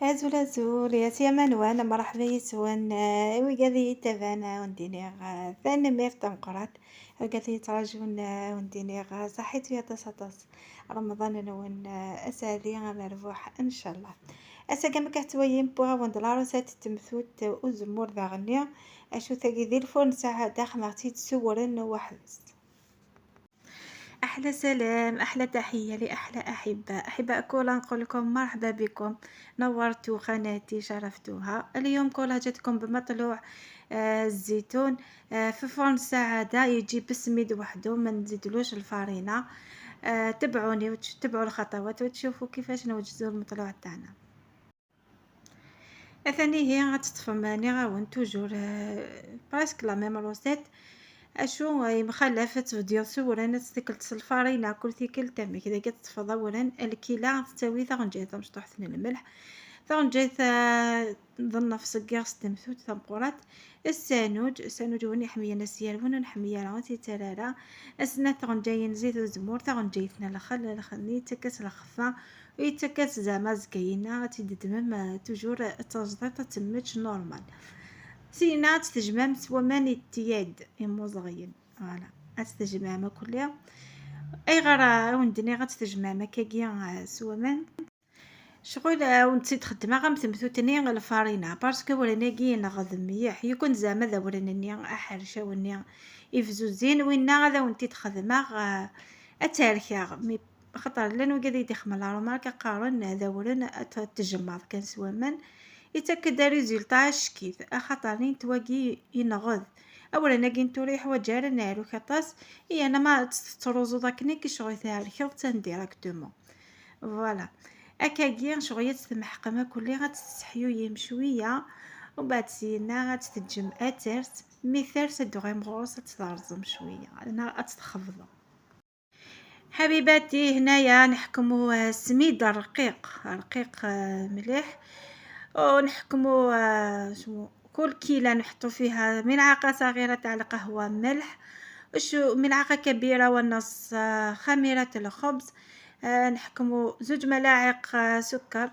أزول أزول يا سيما نوانا مرحبا يسون وقاذي تبانا ونديني ثاني مير تنقرات وقاذي تراجون ونديني صحيت يا تصطص رمضان نون أسالي مربوح إن شاء الله. أسا كتوين بوغا وند لاروسات تمثوت وزمور ذا غنية أشو ثاقي ذي الفرن ساعة داخل مغتي تسورن واحد. احلى سلام، احلى تحيه لاحلى احباء احباء كولا. نقول لكم مرحبا بكم، نورتوا قناتي شرفتوها. اليوم كولا جاتكم بمطلوع الزيتون في فرن السعاده، يجي بالسميد وحده، ما نزيدلوش الفارينه. تبعوني وتبعوا الخطوات وتشوفوا كيفاش نوجدوا المطلوع تاعنا. ثاني هي غتطفى غاون toujours presque la même recette. اشو مخلفة فيديو صورة تيكلت الفارينة كل تيكل تامي كذا كتطفى اولا الكيلة تساوي ثغنجيت مشطوح الملح ثغنجيت ظن في سكير ستمثوت ثمقورات السانوج السانوج وني حمية نسيال ون نحمية راه تيترارا اسنا ثغنجاين زيت وزمور ثغنجيتنا الخل الخني تكس الخفا ويتكس زعما زكينا تيددمم toujours تجضيط تمتش normal. سينا تجمام سوا ماني تياد يموزغيين voilà اتجمام كلها اي غير وندني غتتجمام كاكيا سوا مان شغل ونتي تخدم غا الفارينة parce que وراناكي نغد مليح يكون زعما ذا ورانني احرشا وني يفزوزين وينا غادا ونتي تخدم اتاركا mais خاطر لان وكاد يدخل la remarque قارن هذا ورن تجمع كان سوامان يتاكد résultat شكيت خاطر تواقي ينغض اولا ناكي نتوري حوايج راه نعرو كطاس هي انا ما تروزو داكني كي شغل تاركا تان directement voilà. اكاكي شغل تمحقما كلي غتستحيو شويه ومن بعد سينا غتتجم اترت mais ثرس دوغي مغروس تترزم شويه انا اتخفض. حبيباتي هنايا نحكمو السميد رقيق رقيق مليح ونحكمو شمو كل كيلة نحطو فيها ملعقة صغيرة تاع القهوة ملح شو ملعقة كبيرة ونص خميرة الخبز، نحكمو زوج ملاعق سكر،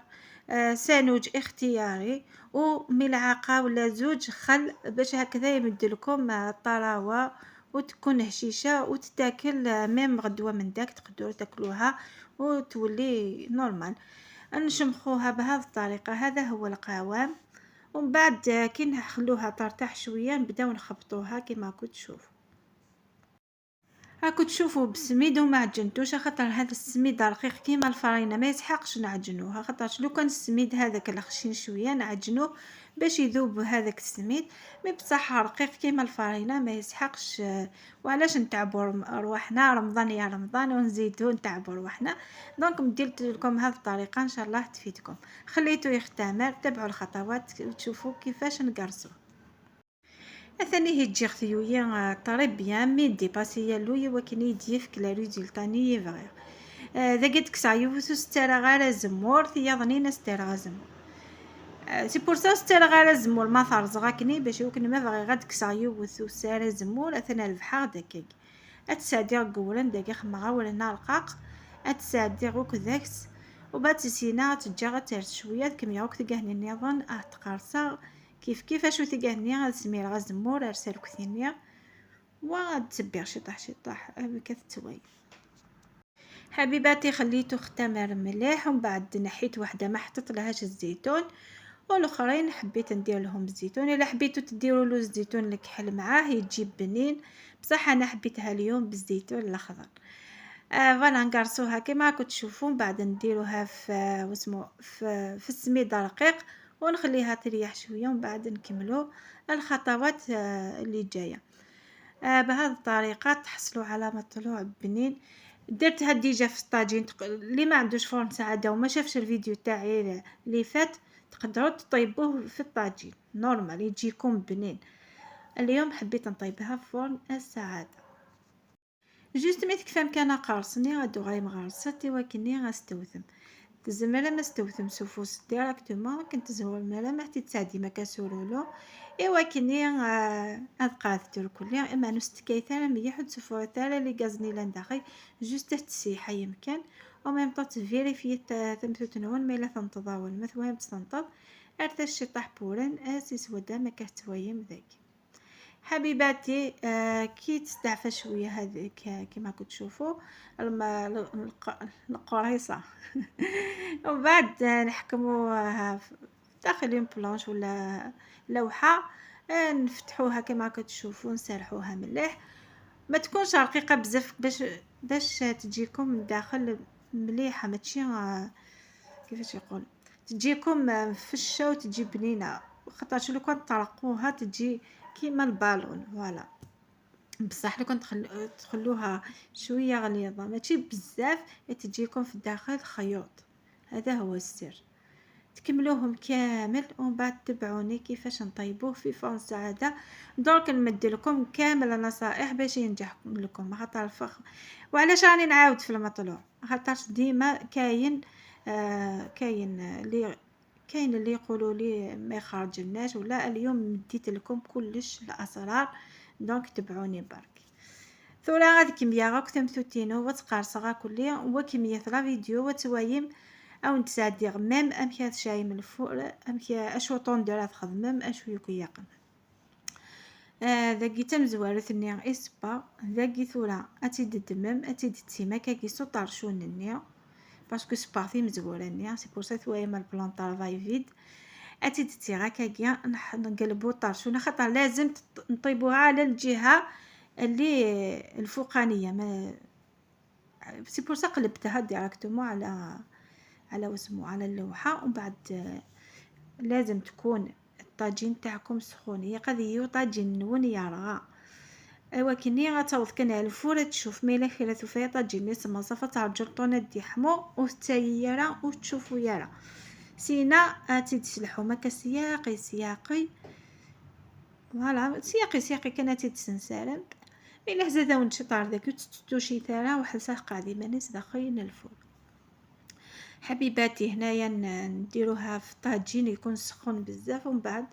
سانوج اختياري، وملعقة ولا زوج خل باش هكذا يمد لكم الطراوة وتكون هشيشة وتتاكل même غدوة من داك تقدروا تاكلوها وتولي normal. نشمخوها بهذه الطريقة، هذا هو القوام. ومن بعد كي نخلوها ترتاح شوية نبداو نخبطوها كما راكم تشوفوا. راكم تشوفوا بالسميد وما عجنتوش خاطر هذا السميد رقيق كيما الفرينه ما يسحقش نعجنوها، خاطر لو كان السميد هذاك الخشين شويه نعجنوه باش يذوب هذاك السميد، mais بصح رقيق كيما الفرينه ما يسحقش. وعلاش نتعبوا رواحنا رمضان يا رمضان ونزيدو نتعبوا رواحنا؟ donc مديت لكم هذه الطريقه ان شاء الله تفيدكم. خليته يختمر، تبعوا الخطوات وتشوفوا كيفاش نقرصوه. ثاني هي تجي خثيويا très bien mais dépasser لويا وكني يديفك le résultat ني بغيغ ذا قد كسا سترا غير زمور ثياضني نسترا زمور c'est pour ça سترا غير زمور ما ثرز غاكني باش يمكن ما بغي غاد كسا يوث سارا زمور اثنا البحر داكاك اتسعدي قولن داكي خمغا ولا نالقاق اتسعدي غوك ذاكس وبعد سينا تجي غترس شويه كمية وقت تلقاه النظام اه تقرصا كيف كيف اشو تلقاه غتسمير غزمور ارسل كثينيا وتسبيغ شطح شطح كتتوي. حبيباتي خليته اختمر مليح ومن بعد نحيت وحده ما حطيت لهاش الزيتون والاخرين حبيت ندير لهم الزيتون. الا حبيتو تديروا له الزيتون الكحل معاه يجي بنين، بصح انا حبيتها اليوم بالزيتون الاخضر. Voilà نقرصوها كما راكم تشوفوا، من بعد نديروها في واسمو في السميد رقيق ونخليها تريح شويه ومن بعد نكملوا الخطوات اللي جايه. بهذه الطريقه تحصلوا على مطلوع بنين. درتها déjà في الطاجين، اللي ما عندوش فرن سعاده وما شافش الفيديو تاعي اللي فات تقدروا تطيبوه في الطاجين normal يجيكم بنين. اليوم حبيت نطيبها في فرن السعاده. juste مي تكفى كان قارصني غادو غاي مغرصتي وكني غاستوثم تزمر ما استوثم سوفوس directement كنت تزور ما تساعدي ما كاسورولو ايوا كني هاد قاعدة الكل اما نستكاي ثالا مليح تسوفو ثالا les gaz ني لانداخي juste تسيحة يمكن. au même temps تفيريفي تمثوت نون ما الا تنتضاون ما ثوام تنطض ارتا الشطح بورن اسي سودا ما كهتوايم ذاك. حبيباتي كي تستعفى شوية هذيك كيما كنتو تشوفوا القريصه ومن بعد نحكموها داخل une planche ولا لوحة، نفتحوها كما كتشوفوا، نسرحوها مليح، ما تكونش رقيقه بزاف باش تجيكم من الداخل مليحة، ماشي كيفاش يقول تجيكم فشه وتجي بنينه، خاطرش لو كان ترقوها تجي كيما ال ballon voilà. بصح لو كان تخلوها شوية غليظة ماشي بزاف تجيكم في الداخل خيوط. هذا هو السر. تكملوهم كامل ومن بعد تبعوني كيفاش نطيبوه في فرن السعادة. درك نمد لكم كامل النصائح باش ينجح لكم، خاطر الفخ. وعلاش راني نعاود في المطلوع؟ خاطرش ديما كاين اللي يقولوا لي ما يخرجلناش ولا. اليوم مديت لكم كلش الاسرار، donc تبعوني برك. ثورا غاد كمية غاك تمثوتينو وتقارصغا كلي وكمية la vidéo وتوايم او نتسعدي même امكي شاي من ال four امكي اشو tendeur تخدمم اشو يكيقن. ذاكي تمزوارثني اسبا ذاكي ثورا اتيد دمم اتيد تسيما كاكي سو طرشون parce que سبارتي مزوراني، c'est pour ça ثوايم ال plan travail vide. اتيد تيغا كاكي نقلبو طرشونه، خاطر لازم نطيبوها على الجهة اللي الفوقانيه، ما c'est pour ça قلبتها directement على واسمو على اللوحة. ومن بعد لازم تكون الطاجين تاعكم سخون، هي قضية طاجين نون يرغى ايوا كني غتوض كان على ال four تشوف ميلا خيرا ثوفيا طاجين سما صافا تاع طونة دي حمو وتايرا وتشوفو يارا سينا تيتسلحو ما كسياقي سياقي voilà سياقي سياقي كان تيتسنسالم مي زادا ونشطار داك تتوشي ثارا واحد ساق قادي مانيس داخل ال four. حبيباتي هنايا نديروها في الطاجين يكون سخون بزاف، ومن بعد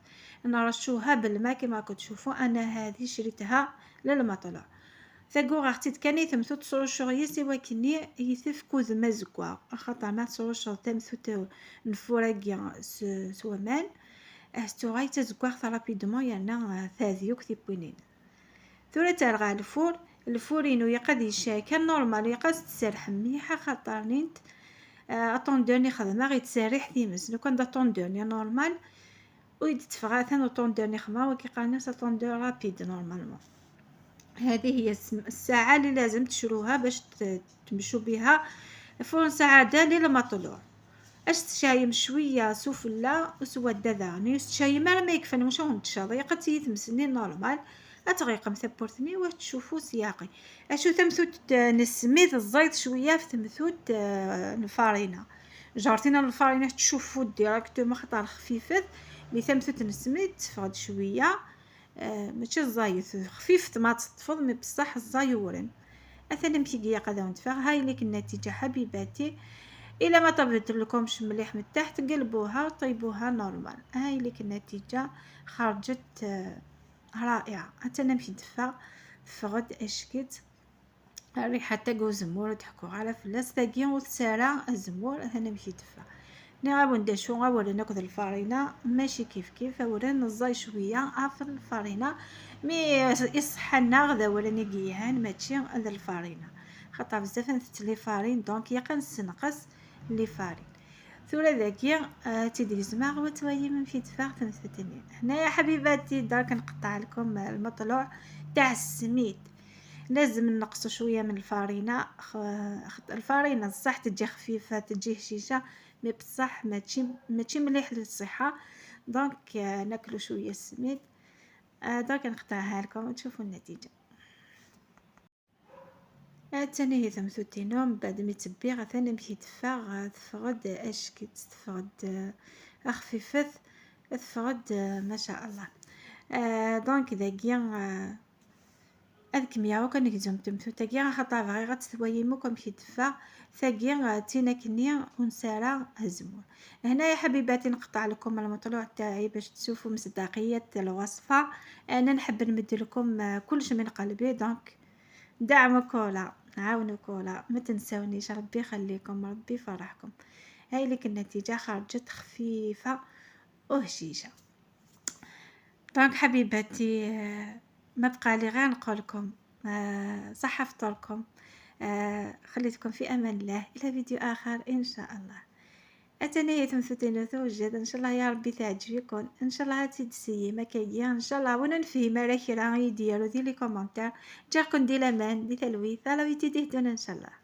نرشوها بالماء كما كتشوفوا. انا هذه شريتها للمطلع ثاقو غاختي كاني ثمثو تصروشو يسي وكني يثفكو ذما زكوا، خاطر ما تصروشو تمثو نفوراكي سوامان استو غاي تزكوا rapidement يانا ثاذيوك تيبوينين. ثورة ترغى ال four، ال four ينو يقد يشاكل normal يقد تسرح مليحة، خاطر نينت tendeur ني خدمة غي تسرح تيمس لو كان دا tendeur ني normal ويد تفغا ثان tendeur ني خدمة وكي قالنا tendeur rapide normalement. هذه هي الساعة اللي لازم تشروها باش تمشوا بها فرن سعادة للمطلوع. اش تشايم شوية سفلى وسوا داغني تشايم راه ما يكفن واش نتشاض يقد تيتمسني normal اتغيقم ثبورتني واش تشوفوا سياقي اشو تمثوت نسميت الزيت شوية في تمثوت الفارينه جارتينا الفارينه تشوفوا directement خاطر خفيفة mais تمثوت نسميت تفقد شوية ماشي الزايت خفيف ما تطفض mais بصح الزايورن اثنا مشي قادا ونتفاغ. هاي لك النتيجة حبيباتي. الا ما طبت لكمش مليح من تحت قلبوها وطيبوها normal. هاي لك النتيجة خرجت رائعة. حتى نمشي دفا فغد اشكيت الريحة تاع زمور تحكو على فلاس تاكي وتسارع الزمور. انا نمشي دفا نغاو ندشو غاولا ناخذ الفارينه ماشي كيف كيف اولا نزاي شوية عف الفارينه mais يصحنا غدا ولا نيكيهان ماشي هذا الفارينه خاطر بزاف نثت les farines donc يا نسنقص les farines. ثورة ذاكي تيدي زماغ وتوايم مشي تفاغ تمثتني. هنايا حبيباتي درك نقطع لكم المطلوع تاع السميد. لازم نقصو شوية من الفارينه، الفارينه صح تجي خفيفة تجي هشيشه mais بصح ماشي مليح للصحة، donc ناكلو شوية السميد. درك نقطعها لكم وتشوفوا النتيجة. الثاني هي ثمثوتينو من بعد مي تبي غثاني مشي تفاغ تفغد اشكيت تفغد خفيفة تفغد ما شاء الله. donc ذاكي هاد كمية وكان نكزم تمثوتاكي خاطر بغي غتثويمو كم تفا ثاكي تينا كنيا ونسارا هزمو. هنا يا حبيباتي نقطع لكم المطلوع تاعي باش تشوفوا مصداقية الوصفة. انا نحب نمد لكم كلش من قلبي، donc دعم كولا. عاونوا كولا، ما تنساونيش، ربي يخليكم، ربي يفرحكم. هاي لك النتيجة خرجت خفيفة وهشيشة. donc حبيباتي، ما بقى لي غير نقولكم صحة فطوركم، خليتكم في امان الله الى فيديو اخر ان شاء الله. اتاني ثمثتين وجد ان شاء الله يا ربي تعجبكم، ان شاء الله تسيي ما كاين ان شاء الله وانا نفهم على كرا يديروا دي les commentaires. جاكم دي لامان دي تلويث على فيديو ان شاء الله.